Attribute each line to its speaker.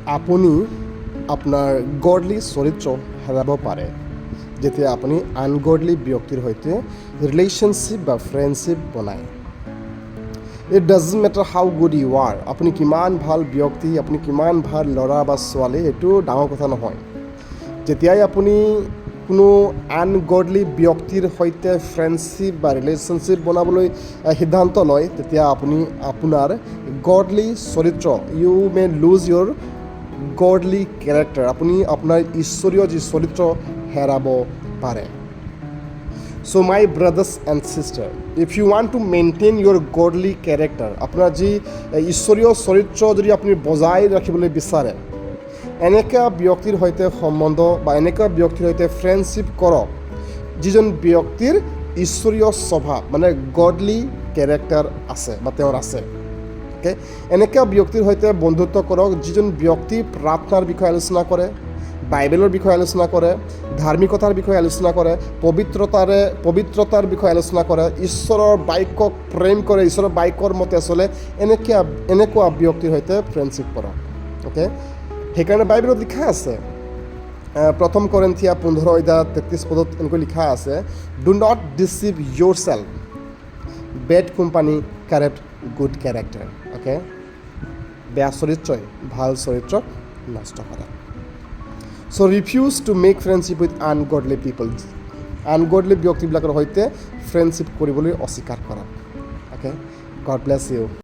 Speaker 1: আপুনি আপোনাৰ গডলি চৰিত্ৰ হেৰাব পাৰে, যেতিয়া আপুনি আনগডলি ব্যক্তিৰ সৈতে ৰিলেশ্যনশ্বিপ বা ফ্ৰেণ্ডশ্বিপ বনায়। It doesn't matter how good you are. আপুনি কিমান ভাল ব্যক্তি, আপুনি কিমান ভাল ল'ৰা বা ছোৱালী, সেইটো ডাঙৰ কথা নহয়। যেতিয়াই আপুনি কোনো আনগডলি ব্যক্তিৰ সৈতে ফ্ৰেণ্ডশ্বিপ বা ৰিলেশ্যনশ্বিপ বনাবলৈ সিদ্ধান্ত লয়, তেতিয়া আপুনি আপোনাৰ গডলি চৰিত্ৰ, you may lose your godly character. আপুনি আপোনাৰ ঈশ্বৰীয় যি চৰিত্ৰ হেৰাব পাৰে। So my brothers and sister, if you want to maintain your godly character, আপোনাৰ যি ঈশ্বৰীয় চৰিত্ৰ যদি আপুনি বজাই ৰাখিবলৈ বিচাৰে, এনেকুৱা ব্যক্তিৰ সৈতে সম্বন্ধ বা এনেকুৱা ব্যক্তিৰ সৈতে ফ্ৰেণ্ডশ্বিপ কৰক, যিজন ব্যক্তিৰ ঈশ্বৰীয় স্বভাৱ, মানে গডলি কেৰেক্টাৰ আছে বা তেওঁৰ আছে। অ'কে, এনেকুৱা ব্যক্তিৰ সৈতে বন্ধুত্ব কৰক, যিজন ব্যক্তি প্ৰাৰ্থনাৰ বিষয়ে আলোচনা কৰে, বাইবেলৰ বিষয়ে আলোচনা কৰে, ধাৰ্মিকতাৰ বিষয়ে আলোচনা কৰে, পবিত্ৰতাৰ বিষয়ে আলোচনা কৰে, ঈশ্বৰৰ বাক্যক প্ৰেম কৰে, ঈশ্বৰৰ বাক্যৰ মতে চলে। এনেকুৱা ব্যক্তিৰ সৈতে ফ্ৰেণ্ডশ্বিপ কৰক। অ'কে, সেইকাৰণে বাইবেলত লিখা আছে, প্ৰথম কৰিন্থীয়া 15 অধ্যায় 33 পদত এনেকৈ লিখা আছে, "Do not deceive yourself. Bad company corrupt good character." Okay, বেয়া চৰিত্ৰই ভাল চৰিত্ৰক নষ্ট কৰে। So refuse to make friendship with ungodly people. আনগডলি ব্যক্তিবিলাকৰ সৈতে ফ্ৰেণ্ডশ্বিপ কৰিবলৈ অস্বীকাৰ কৰক। Okay, God bless you.